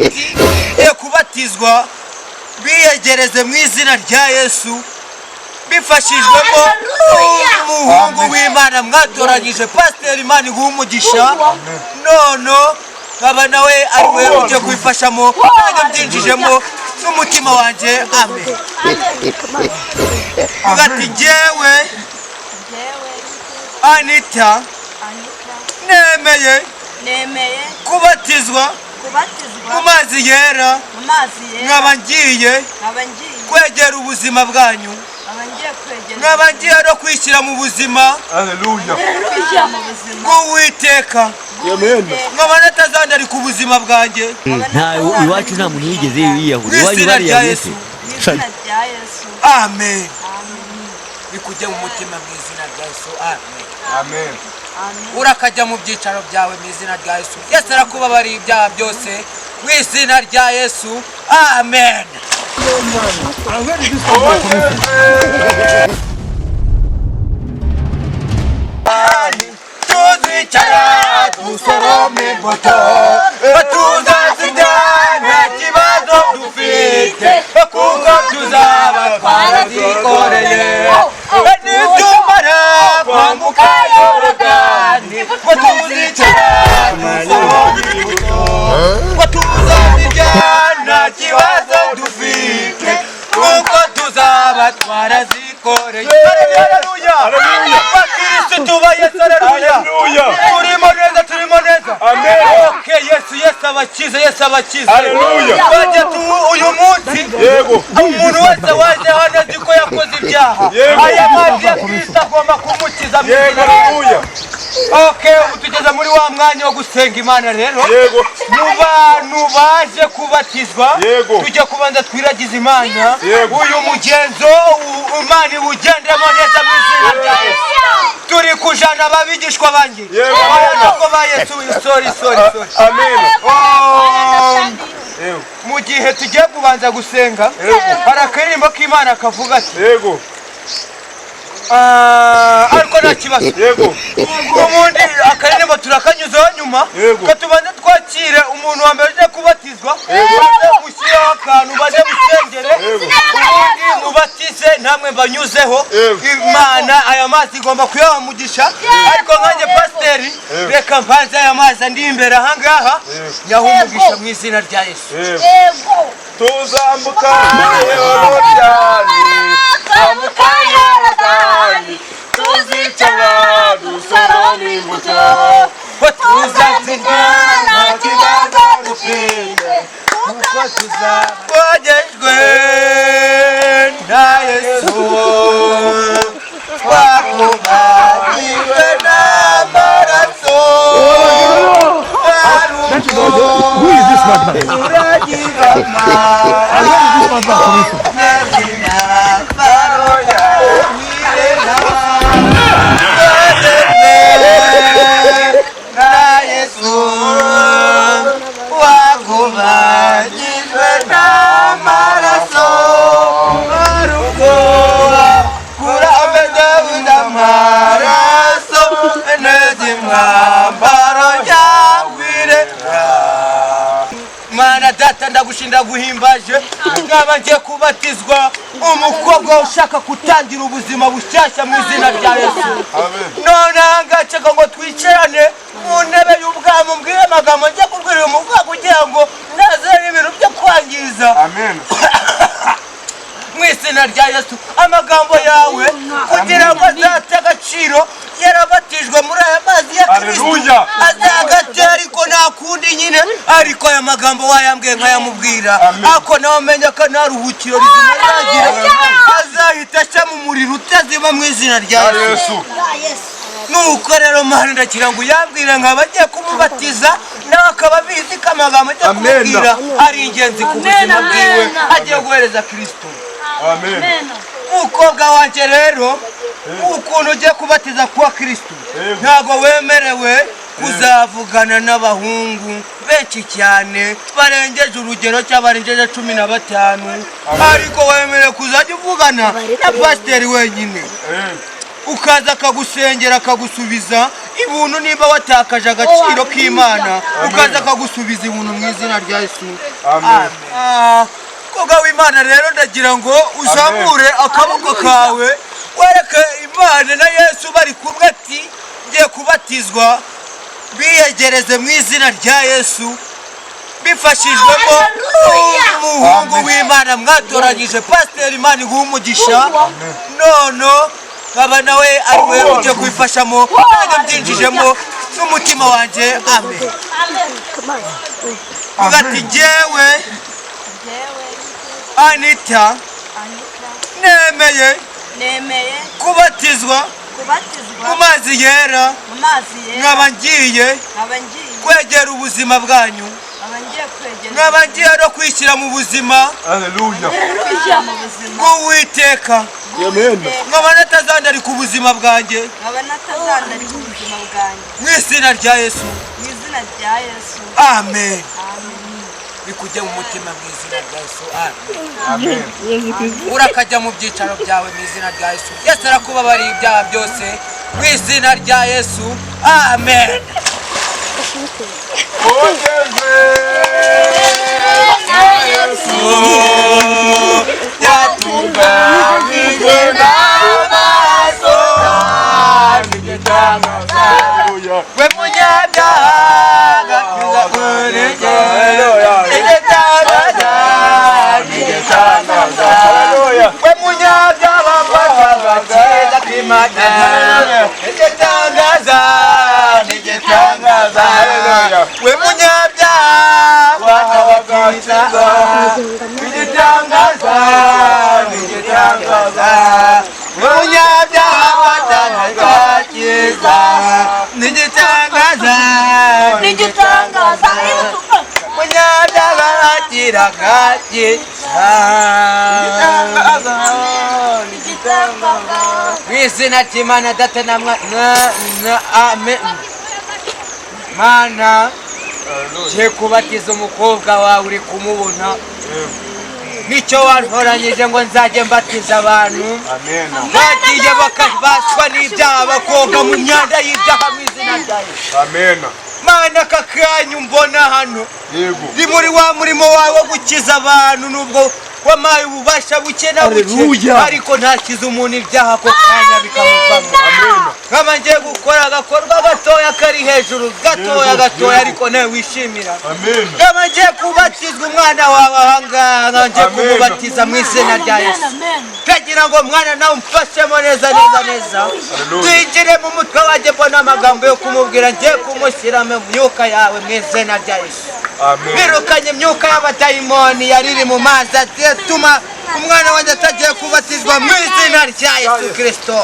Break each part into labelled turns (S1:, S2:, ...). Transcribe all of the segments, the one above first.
S1: Ati ngiye kubatizwa, biyegereze mu izina rya Yesu, bifashijwemo n'umuhungu w'Imana mwatoranyije, pasiteri. Imana iguha umugisha. Nono nkaba nawe ari we ugiye kubifashamo, nanjye mbyinjijemo n'umutima wanjye. Amen. Uvuga ati: "Jyewe
S2: Njyewe
S1: Anita
S2: Anita
S1: nemeye
S2: nemeye
S1: kubatizwa
S2: kubatizwa
S1: mu mazi yera,
S2: mu mazi yera,
S1: nkaba ngiye
S2: nkaba ngiye
S1: kwegera ubuzima bwanyu,
S2: nkaba ngiye kwegera
S1: nkaba ngiye no kwishyira mu buzima
S3: Haleluya.
S2: kwishyira mu buzima
S1: bw'Uwiteka,
S3: Amen.
S1: nkaba natazandarika ubuzima bwanjye."
S4: Nta iwacu, nta muntu wigeze yiyahura.
S1: Mu
S4: Iwanyu
S1: izina rya
S4: bariyahuye
S1: Yesu.
S4: se?
S2: Mu izina rya Yesu.
S1: Amen. Bikujye mu mutima mu izina rya Yesu. Amen.
S3: Amen.
S2: Amen.
S1: Urakajya mu byicaro byawe mu izina rya Yesu. Yesu arakubabariye ibyaha byose mu izina rya Yesu. Amen.
S5: And where did this madman coming from?
S1: Tuzicara dusorome imbuto, tuzazirya nta kibazo dufite, kuko tuzaba twarazikoreye. Nitumara kwambuka Yorodani, ngo tuzicara dusorome imbuto, ngo tuzazirya nta kibazo dufite, kuko tuzaba twarazikoreye. Haleluya! Bakirisitu ba Yesu, haleluya!
S3: Haleluya.
S1: Turimo neza, turimo neza.
S3: Amen.
S1: Okay, Yesu, Yesu abakize, Yesu abakize.
S3: Haleluya.
S1: Bajya tu uyu munsi umuntu wese waje hano azi ko yakoze ibyaha, aya mazi ya Kristo agomba kumukiza mu izina rya Yesu.
S3: Haleluya.
S1: Okay, ubu tugeze muri wa mwanya wo gusenga Imana rero. Mu bantu baje kubatizwa, tujye kubanza twiragize Imana. Uyu mugenzo Imana iwugendemo neza mu izina rya Yesu. Turi kujana ababigishwa banjye, ko ba Yesu. Sorry, sorry, sorry.
S3: Amen.
S1: Oh, mu gihe tugiye kubanza gusenga, hari akaririmbo k'Imana kavuga ati Ah, ariko nta kibazo. Ubundi akaririmbo turakanyuzeho nyuma. Katubanze twakire umuntu wa mbere uje kubatizwa, baze gushyiraho akantu, baze musengere, ubundi mubatize namwe mbanyuzeho. Imana aya mazi igomba kuyaha umugisha, ariko nkanjye pasiteri, reka mbanze aya mazi andi imbere ahangaha nyaha umugisha mu izina rya Yesu.
S3: Yego. Tuzambuka Yorodani, ambuka Yorodani, tuzicara dusorome imbuto,
S1: tuzazirya nta kibazo dufite, kuko tuzabogejwe na Yesu, twakubagiwe n'amaraso.
S5: Who is this madman? And where did this madman coming from?
S1: Na Yesu, wakubagijwe n'amaraso, arukoba kurameze amaraso neza imwambaro yawire. Mana Data, ndagushinda guhimbaje. Nkaba ngiye kubatizwa umukobwa ushaka gutangira ubuzima bushyashya mu izina rya Yesu. None ahangaha ngo twicarane mu ntebe y'ubwami, umbwire amagambo njya kubwira uyu mukobwa kugira ngo ntazane ibintu byo kwangiza.
S3: Amen.
S1: Mu izina rya Yesu, amagambo yawe kugira ngo azate agaciro, yarabatijwe muri aya mazi ya Kristo,
S3: Haleluya.
S1: azagate, ariko nta kundi nyine. Ariko aya magambo wayambwiye nkayamubwira,
S3: Amen.
S1: ako nawe amenya ko nta ruhukiro rizima azagira, azahita ashya mu muriro utazima mu izina rya Yesu.
S3: Yesu.
S1: Nuko rero Mana, ndagira ngo uyambwire, nkaba agiye kumubatiza, nawe akaba abizi ko amagambo agiye
S3: Amen.
S1: kumubwira ari ingenzi ku buzima bwiwe agiye guhereza Kristo.
S3: Amen.
S1: Umukobwa wanjye rero, ukuntu ugiye kubatiza kuwa Kristo, ntabwo wemerewe kuzavugana n'abahungu benshi cyane barengeje urugero cyangwa barengeje 15, ariko wemerewe kuzajya uvugana na pasiteri wenyine, ukaza akagusengera, akagusubiza. Ibuntu nimba watakaje agaciro k'Imana, ukaza akagusubiza ibuntu mu izina rya Yesu.
S3: Amen.
S1: Mukobwa w'Imana rero, ndagira ngo uzamure akaboko kawe, wereke Imana na Yesu bari kumwe, ati: "Ngiye kubatizwa." Biyegereze mu izina rya Yesu, bifashijwemo n'umuhungu w'Imana mwatoranyije, pasiteri. Imana iguha umugisha. Nono nkaba nawe ari we ugiye kubifashamo, nanjye mbyinjijemo n'umutima wanjye. Amen. Uvuga ati: "Jyewe
S2: Jyewe
S1: Anita
S2: Anita
S1: nemeye
S2: nemeye
S1: kubatizwa
S2: kubatizwa
S1: mu mazi yera,
S2: mu mazi yera,
S1: nkaba ngiye
S2: nkaba ngiye
S1: kwegera ubuzima bwanyu,
S2: nkaba ngiye kwegera
S1: nkaba ngiye no kwishyira mu buzima
S3: Haleluya.
S2: kwishyira mu buzima
S1: bw'Uwiteka,
S3: Amen.
S1: nkaba natazandarika ubuzima bwanjye
S2: nkaba natazandarika ubuzima bwanjye
S1: mu izina rya Yesu."
S2: Mu izina rya Yesu.
S1: Amen.
S2: Amen.
S1: Bikujye mu mutima mu izina rya Yesu. Amen.
S3: Amen.
S1: Urakajya mu byicaro byawe mu izina rya Yesu. Yesu arakubabariye ibyaha byose mu izina rya Yesu. Amen.
S3: Ugeze Yesu yatunganijwe n'amaraso. Haleluya.
S1: We munyabyaha, gakiza igitangaza, igitangaza.
S3: Haleluya.
S1: We munyabyaha, agakiza k'Imana, igitangaza, igitangaza. We munyabyaha, agakiza, igitangaza, igitangaza. We munyabyaha, agakiza, igitangaza,
S2: N'igitangaza.
S1: Munyabyaha agira agakiza mu izina ry'Imana Data na Mwana na amen. Mana, ngiye kubatiza umukobwa wawe, uri kumubona, nicyo wantoranyije ngo nzajye mbatiza abantu
S3: Amen.
S1: bagiye bakabaswa n'ibyaha, bakoga mu myanda y'ibyaha mu izina rya Yesu.
S3: Amen.
S1: Mana, aka kanya umbona hano
S3: Yego.
S1: ndi muri wa murimo wawe wo gukiza abantu, nubwo wampaye ububasha buke na buke,
S5: Haleluya.
S1: ariko ntakiza umuntu ibyaha ako kanya bikamuvamo.
S3: Amen.
S1: Nkaba ngiye gukora agakorwa gatoya kari hejuru gatoya
S3: Yego,
S1: gatoya,
S3: yego.
S1: ariko nawe wishimira.
S3: Amen.
S1: Nkaba ngiye kubatizwa umwana wawe ahangaha, nkaba ngiye
S3: Amen.
S1: kumubatiza mu izina rya Yesu. Ndagira ngo mwana nawe umfashemo neza neza neza,
S3: Haleluya.
S1: twinjire mu mutwe wanjye, mbona amagambo yo kumubwira. Ngiye kumushyira mu myuka yawe mu izina rya Yesu.
S3: Amen.
S1: Birukanye imyuka y'abadayimoni yari iri mu mazi atuma umwana wanjye atagiye kubatizwa mu izina rya Yesu Kirisito,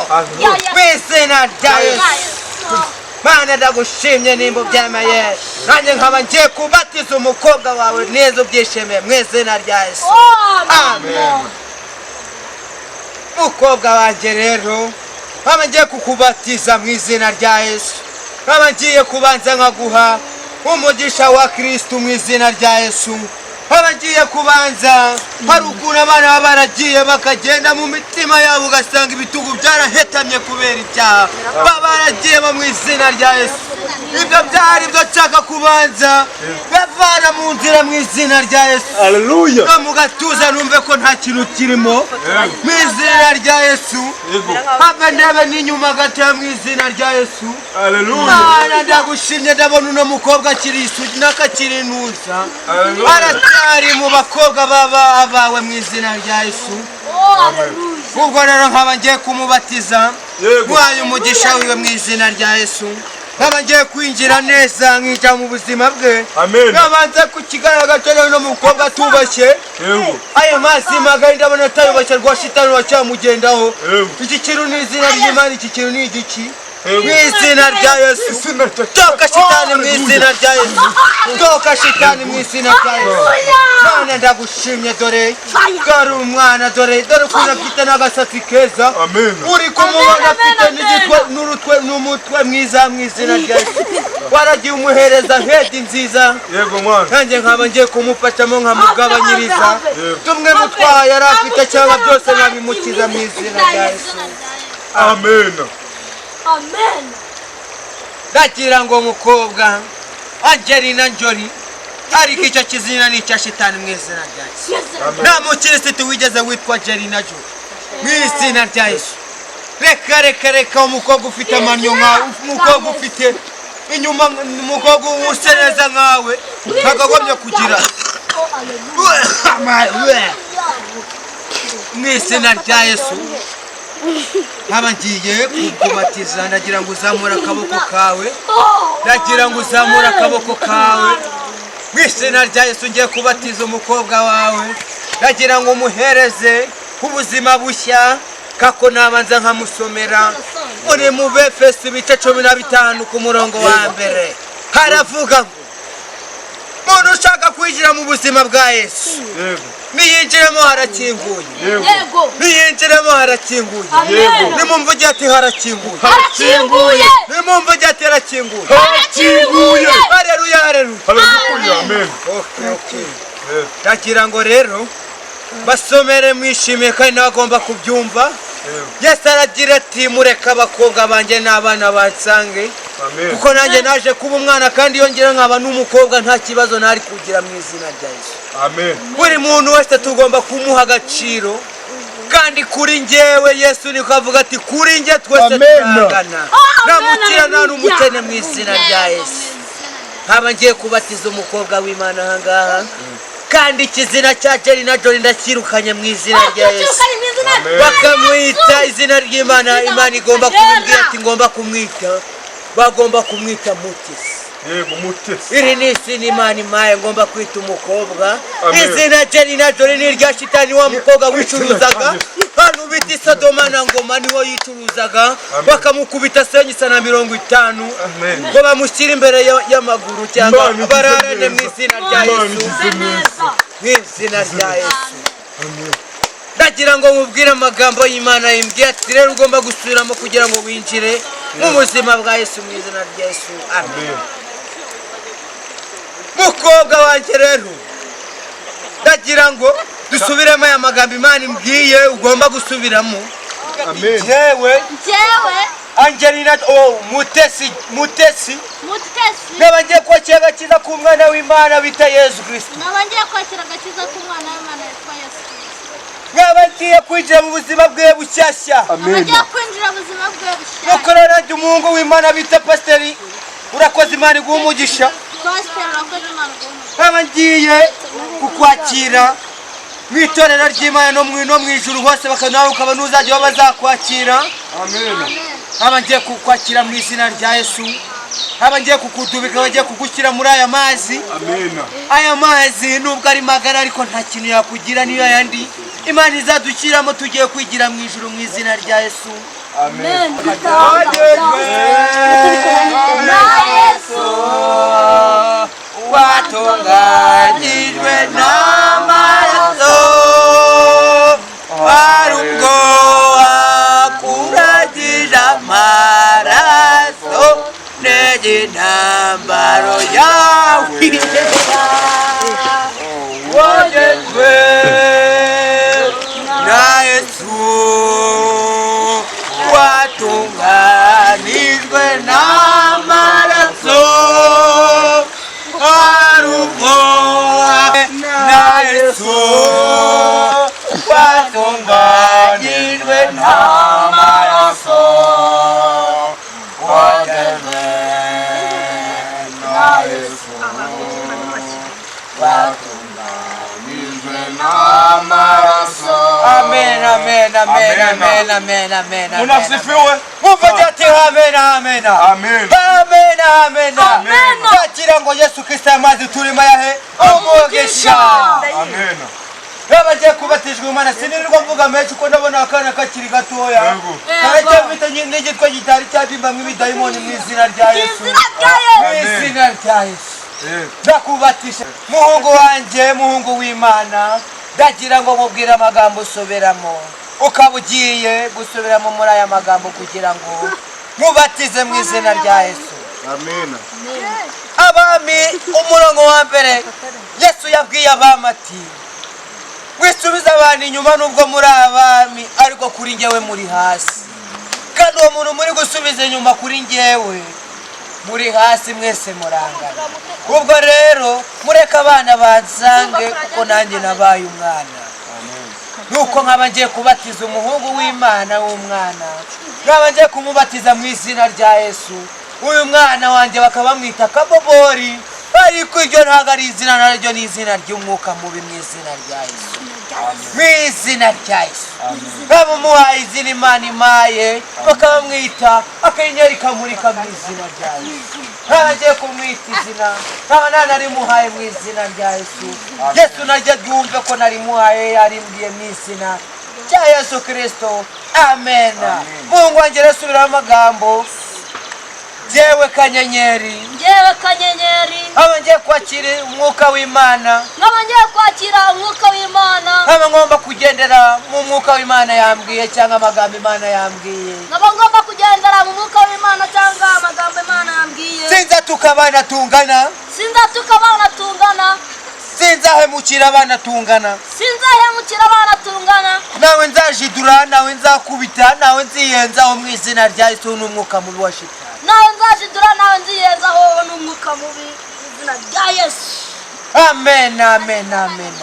S1: mu izina rya Yesu. Mana, ndagushimye nimba ubyemeye, nanjye nkaba ngiye kubatiza umukobwa wawe neza, ubyishimiye mu izina rya Yesu. Amen. Mukobwa wanjye rero, nkaba ngiye kukubatiza mu izina rya Yesu, nkaba ngiye kubanza nkaguha umugisha wa Kristu mu izina rya Yesu. Nkaba ngiye kubanza, hari ukuntu abana baba baragiye bakagenda mu mitima yabo, ugasanga ibitugu byarahetamye kubera ibyaha baba baragiye bo mu izina rya Yesu. Ibyo byari byo nshaka kubanza bavana mu nzira mu izina rya Yesu.
S3: Haleluya.
S1: No mu gatuza numve ko nta kintu kirimo mu izina rya Yesu.
S3: Yego.
S1: Habe ndebe n'inyuma gatoya mu izina rya Yesu.
S3: Haleluya.
S1: Mana, ndagushimye, ndabona uno mukobwa akiri isugi n'akakiri intuza,
S3: Haleluya.
S1: aracyari mu bakobwa baba abawe mu izina rya Yesu. Ubwo rero nkaba ngiye kumubatiza,
S3: Yego.
S1: guhaye umugisha wiwe mu izina rya Yesu, nkaba ngiye kwinjira neza nkija mu buzima bwe.
S3: Amen.
S1: Nkabanza ku kigaragara cyo rero, uno mukobwa atubashye.
S3: Yego.
S1: Ayo mazi magari ndabona atayubashye rwa shitani wacyamugendaho.
S3: Yego.
S1: Iki kintu ni izina ry'Imana, iki kintu ni igiki?
S3: Yego.
S1: Mu izina rya Yesu.
S3: Izina rya
S1: Toka shitani mu izina rya Yesu, toka shitani mu izina rya Yesu. Mana, ndagushimye, dore dore umwana, dore dore ukuntu afite n'agasatsi keza.
S3: Amen.
S1: Uri kumubona, afite n'igitwe n'urutwe n'umutwe mwiza mu izina rya Yesu. Waragiye umuhereza head nziza.
S3: Yego mwana.
S1: Nanjye nkaba ngiye kumufashamo, nkamugabanyiriza
S3: Yego.
S1: tumwe mu twaha yari afite, cyangwa byose nkabimukiza mu izina rya Yesu.
S3: Amen.
S2: Amen.
S1: Ndagira ngo mukobwa Angelina Jolie, ariko icyo kizina ni icya shitani mu izina rya Yesu. Nta mukirisitu wigeze witwa Angelina Jolie mu izina rya Yesu. Reka, reka, reka! Umukobwa ufite amanyo nkawe, umukobwa ufite inyuma, umukobwa usa neza nkawe, ntakagombye kugira mu izina rya Yesu. Nkaba ngiye kukubatiza. Ndagira ngo uzamure akaboko kawe, ndagira ngo uzamure akaboko kawe mu izina rya Yesu. Ngiye kubatiza umukobwa wawe, ndagira ngo umuhereze ubuzima bushya. Kako nabanza nkamusomera muri mu Befeso ibice 15 ku murongo wa mbere, haravuga ngo umuntu ushaka kwinjira mu buzima bwa Yesu niyinjiremo, harakinguye. Niyinjiremo, harakinguye. Nimumvuge ati harakinguye.
S6: Harakinguye.
S1: Nimumvuge ati harakinguye.
S3: Harakinguye.
S1: Hareruya, hareruya!
S3: Haleluya, amen.
S1: Okay. Ndagira ngo rero basomere mwishimiye, kandi nawe agomba kubyumva. Yesu aragira ati: "Mureke abakobwa banjye n'abana bansange,
S3: Amen.
S1: kuko nanjye naje kuba umwana, kandi yongera nkaba n'umukobwa, nta kibazo ntari kugira," mu izina rya Yesu.
S3: Amen.
S1: Buri muntu wese tugomba kumuha agaciro, kandi kuri njyewe Yesu niko avuga ati: "Kuri njye twese
S5: Amen.
S1: turangana, nta mukira nta n'umukene," mu izina rya Yesu. Nkaba ngiye kubatiza umukobwa w'Imana aha ngaha, kandi ikizina cya Angelina Jolie ndacyirukanye mu izina rya Yesu. Bakamwita izina ry'Imana, Imana igomba kumubwira ati ngomba kumwita, bagomba kumwita Mutesi.
S3: Yego, Mutesi.
S1: Iri ni izina Imana impaye ngomba kwita umukobwa.
S3: Amen.
S1: Izina Angelina Jolie ni irya shitani, wa mukobwa wicuruzaga hano bita Isodoma na Ngoma, niho yicuruzaga, bakamukubita senyisa na 50
S3: Amen.
S1: ngo bamushyire imbere y'amaguru cyangwa
S3: Imana igize
S1: bararane
S3: neza.
S1: mu izina rya
S3: Imana
S1: Yesu.
S3: igize neza.
S1: Mu izina rya Yesu, ndagira ngo mubwire amagambo y'Imana yimbwiye ati rero ugomba gusubiramo kugira ngo winjire mu buzima bwa Yesu, mu izina rya Yesu, amen. Mukobwa wanjye rero, ndagira ngo dusubiremo aya magambo Imana imbwiye ugomba gusubiramo.
S3: Amen.
S1: Jewe
S6: Njyewe
S1: Angelina, oh, Mutesi, Mutesi,
S6: Mutesi,
S1: nkaba ngiye kwakira agakiza k'umwana w'Imana bita Yesu Kirisito,
S6: nkaba ngiye kwakira agakiza k'umwana w'Imana witwa Yesu Kristo,
S1: nkaba ngiye kwinjira mu buzima bwe bushyashya.
S6: Nkaba ngiye kwinjira mu buzima bwe bushyashya.
S1: Nuko rero nanjye umuhungu w'Imana bita Pasiteri Urakoze, Imana iguha umugisha,
S6: Pasiteri Urakoze, Imana iguhe umugisha,
S1: nkaba ngiye kukwakira mu itorero ry'Imana no mu ijuru hose, nawe ukaba n'uzajya bazakwakira.
S3: Amen.
S1: Nkaba ngiye kukwakira mu izina rya Yesu, nkaba ngiye kukudubika, nkaba ngiye kugushyira muri aya mazi.
S3: Amen.
S1: Aya mazi nubwo ari magara, ariko nta kintu yakugira, niyo yandi Imana izadushyiramo tugiye kwigira mu ijuru, mu izina rya Yesu.
S3: Amen.
S6: Na Yesu,
S1: Watunganyijwe n'amaraso, hari ubwo wakuragije amaraso n'intambaro yawe, wogejwe na Yesu, watunganijwe n'amaraso, hari ubwo na Yesu, watunganijwe n'amaraso, wogejwe na Yesu, watunganijwe
S3: n'amaraso.
S1: Amen, amen, amen.
S3: Amen.
S1: Amen, amen, amen.
S3: Munasifiwe.
S1: Muvuge ati amen, amen.
S3: Amen.
S1: Amen, amen.
S3: Amen.
S1: Ndagira ngo Yesu Kristo aya mazi turimo ayahe umugisha.
S3: Amen.
S1: Yaba agiye kubatijwe Imana, sinirirwa mvuga menshi kuko ndabona akana kakiri gatoya,
S3: Yego.
S1: karacyafite n'igitwe gitari cyabimbamwo ibidayimoni, mu izina rya Yesu.
S6: Izina rya Yesu.
S1: Mu izina rya Yesu,
S3: Yego.
S1: ndakubatisha muhungu wanjye, muhungu w'Imana. Ndagira ngo mubwire amagambo usoberamo, ukaba ugiye gusubiramo muri aya magambo kugira ngo mubatize mu izina rya Yesu.
S3: Amen.
S1: Abami umurongo wa mbere, Yesu yabwiye abami ati: "Wisubize abantu inyuma, nubwo muri abami, ariko kuri njyewe muri hasi, kandi uwo muntu muri gusubiza inyuma kuri njyewe Muri hasi mwese murangana. Ubwo rero mureke abana bansange, kuko nanjye nabaye umwana. Nuko nkaba ngiye kubatiza umuhungu w'Imana w'umwana, nkaba ngiye kumubatiza mu izina rya Yesu. Uyu mwana wanjye bakaba bamwita Kabobori, ariko iryo ntabwo ari izina naryo, ni izina ry'umwuka mubi. Mu izina rya Yesu, mu izina rya Yesu, nkaba umuhaye izina Imana imaye, bakaba bamwita akanyenyeri kamurika. Mu izina rya Yesu, nkaba ngiye kumwita izina, nkaba nanarimuhaye mu izina rya Yesu. Yesu naryo ryumve ko narimuhaye, yarimbwiye mu izina rya Yesu Kirisito, amen. Mungu wanjye rero, subiramo amagambo: jyewe Kanyenyeri,
S6: Njyewe Kanyenyeri,
S1: nkaba ngiye kwakira umwuka w'Imana,
S6: nkaba ngiye kwakira umwuka w'Imana,
S1: nkaba ngomba kugendera mu mwuka w'Imana yambwiye cyangwa amagambo Imana yambwiye.
S6: Nkaba ngomba kugendera mu mwuka w'Imana cyangwa amagambo Imana yambwiye.
S1: Sinzatuka abana tungana.
S6: Sinzatuka abana tungana.
S1: Sinzahemukira abana tungana.
S6: Sinzahemukira abana tungana.
S1: Nawe nzajidura, nawe nzakubita, nawe nziyenzaho mu izina rya Yesu n'umwuka mubi wa Shitani.
S6: Nawe nzajidura, nawe nziyenzaho n'umwuka mubi mu izina rya Yesu.
S1: Amen, amen, amen.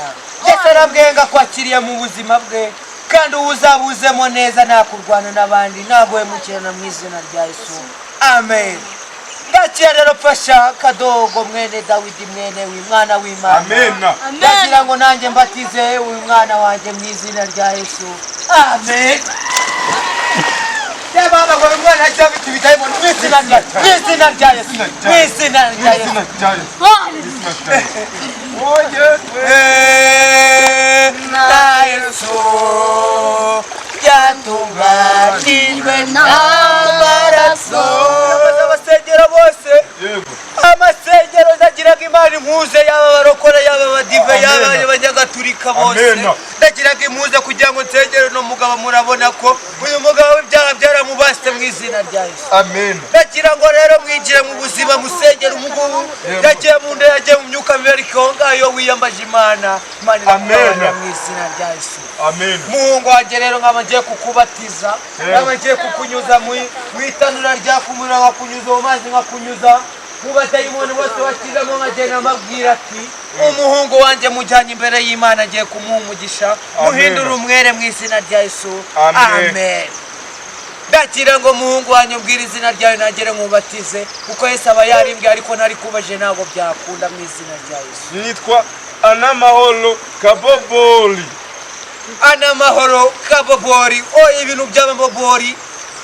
S1: Yesu arabwiye ngo akwakiriye mu buzima bwe, kandi uwo uzabuzemo neza, nta kurwana n'abandi, nta guhemukirana, mu izina rya Yesu, amen. Ndakira rero, fasha Kadogo mwene Dawidi, mwene w'Imwana w'Imana.
S3: Amena.
S1: Ndagira ngo nanjye mbatize uyu mwana wanjye mu izina rya Yesu, amen. Baba, ngo uyu mwana ajya afite ibidayimoni, mu izina rya, mu izina rya Yesu, mu izina rya Yesu.
S3: Izina rya Yesu. Izina rya Yesu.
S1: Na Yesu byatunganijwe n'amaraso. Abasengero bose,
S3: Yego.
S1: amasengero, ndagiraga Imana impuze, yaba abarokore, yaba abadive, yaba
S3: Amen.
S1: abanyagatulika bose.
S3: Amen.
S1: Ndagiraga impuze kugira ngo nsengere uno mugabo. Murabona ko uyu mugabo w'ibyaha byaramubase, mu izina rya Yesu.
S3: Amen.
S1: Ndagira ngo rero mwinjire mu buzima, musengere umugubu.
S3: Yego.
S1: Yagiye mu nda, yagiye mu myuka mibi, ariko aho ngaho iyo wiyambaje Imana, Imana irakubabarira
S3: Amen.
S1: mu izina rya Yesu.
S3: Amen.
S1: Muhungu wanjye rero, nkaba ngiye kukubatiza,
S3: Yego.
S1: nkaba ngiye kukunyuza mu itanura ryaka umuriro, nkakunyuza mu mazi, nkakunyuza mu badayimoni bose bakizamo, nkagenda mbabwira ati: "Umuhungu wanjye mujyanye imbere y'Imana, agiye kumuha umugisha, muhindure umwere mu izina rya Yesu."
S3: Amen.
S1: Amen. Ndakira ngo muhungu wanjye, ubwire izina ryawe, nagere nkubatize, kuko Yesu aba yarimbwiye, ariko ntari kubaje, ntabwo byakunda, mu izina rya Yesu.
S3: Nitwa Anamahoro Kaboboli.
S1: Anamahoro Kabobori. O, ibintu by'amabobori,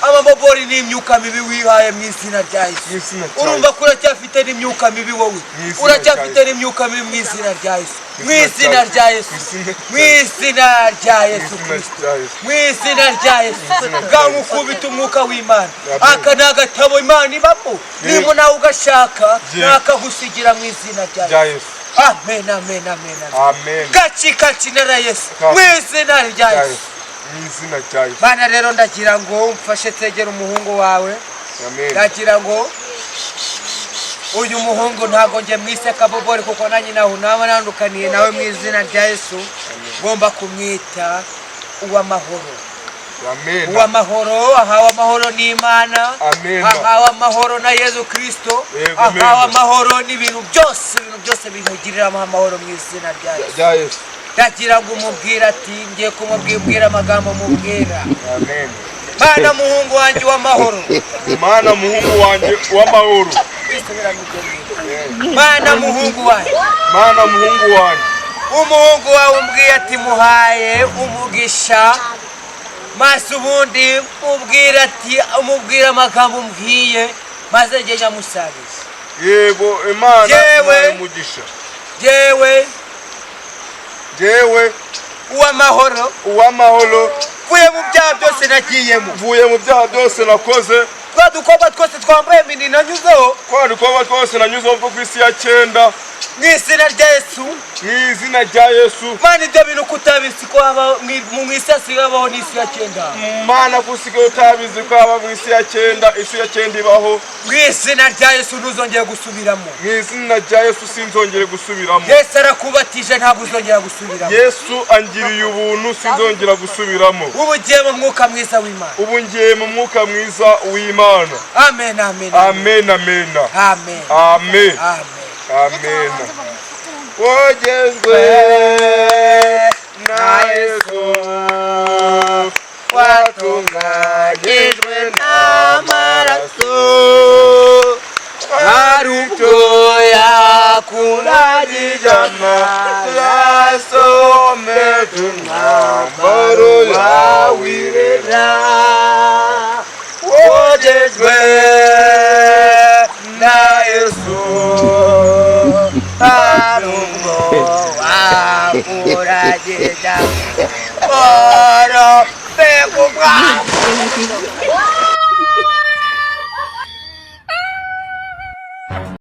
S1: amabobori ni imyuka mibi wihaye, mu izina rya Yesu.
S3: Mu izina rya
S1: Urumva ko uracyafite n'imyuka mibi wowe.
S3: Mu izina
S1: Uracyafite
S3: rya
S1: n'imyuka mibi, mu izina rya Yesu, mu
S3: Mu
S1: izina rya Yesu, mu izina rya Yesu
S3: Mu izina
S1: Kristo,
S3: rya Yesu.
S1: mu izina rya Yesu.
S3: Izina rya
S1: Bwamukubita umwuka w'Imana.
S3: Amen.
S1: Aka ni agatabo Imana ibamo, niba nawe ugashaka,
S3: Yeah.
S1: nakagusigira mu izina rya
S3: Rya
S1: Yesu.
S3: Yesu.
S1: Amen, amen, amen, amen.
S3: Amen.
S1: Gaci kacinara Yesu,
S3: Ka-
S1: mu izina rya
S3: Rya
S1: Yesu.
S3: Yesu. Mu izina rya Yesu.
S1: Bana rero, ndagira ngo mfashe tegera umuhungu wawe.
S3: Amen.
S1: Ndagira ngo uyu muhungu, ntabwo njye mwise Kabobori, kuko nanjye naho naba nandukaniye nawe, mu izina rya Yesu ngomba kumwita Uwamahoro.
S3: Amen.
S1: Uwamahoro ahawe amahoro n'Imana,
S3: Amen.
S1: ahawe amahoro na Yesu Kirisito,
S3: Yego,
S1: ahawe
S3: amen.
S1: amahoro n'ibintu byose, ibintu byose bimugirira amahoro, mu izina rya Yesu.
S3: Rya Yesu.
S1: Ndagira ngo umubwire ati, ngiye kumubwira amagambo mubwira.
S3: Amen.
S1: Mana muhungu wanjye w'amahoro.
S3: Mana muhungu wanjye w'amahoro.
S1: Mana muhungu wanjye.
S3: Mana muhungu wanjye.
S1: Umuhungu wawe umbwiye ati muhaye umugisha, maze ubundi mubwira ati, umubwira amagambo umbwiye, maze njye nyamusabiza.
S3: Yego, Imana
S1: Yewe.
S3: imuhaye umugisha.
S1: Jewe
S3: Jewe
S1: Uwamahoro,
S3: Uwamahoro,
S1: mvuye mu byaha byose nagiyemo,
S3: mvuye mu byaha byose nakoze,
S1: twa dukobwa twose twambaye mini nanyuzeho,
S3: twa dukobwa twose nanyuzeho bwo ku isi ya cyenda,
S1: mu izina rya Yesu.
S3: Mu izina rya Yesu.
S1: Mana, ibyo bintu kutabizi ko haba mu isi hasigaye habaho n'isi ya cyenda?
S3: Mana, ko usigaye utabizi ko haba mu isi ya cyenda, isi ya cyenda ibaho?
S1: Mu izina rya Yesu, ntuzongeye gusubiramo.
S3: Mu izina rya Yesu, sinzongere gusubiramo.
S1: Yesu arakubatije, ntabwo uzongera gusubiramo.
S3: Yesu angiriye ubuntu, sinzongera gusubiramo.
S1: Ubu ugiye mu mwuka mwiza w'Imana.
S3: Ubu ngiye mu mwuka mwiza w'Imana. Imana.
S1: Amen, amen.
S3: Amen, amen.
S1: Amen.
S3: Amen.
S1: Amen.
S3: Amen. Wogejwe na Yesu, watunganyijwe n'amaraso,
S1: Hari ubwo yakuragije
S3: amaraso meza, umwambaro wawirera.
S1: Wogejwe na Yesu, hari ubwo wakuragije amaraso.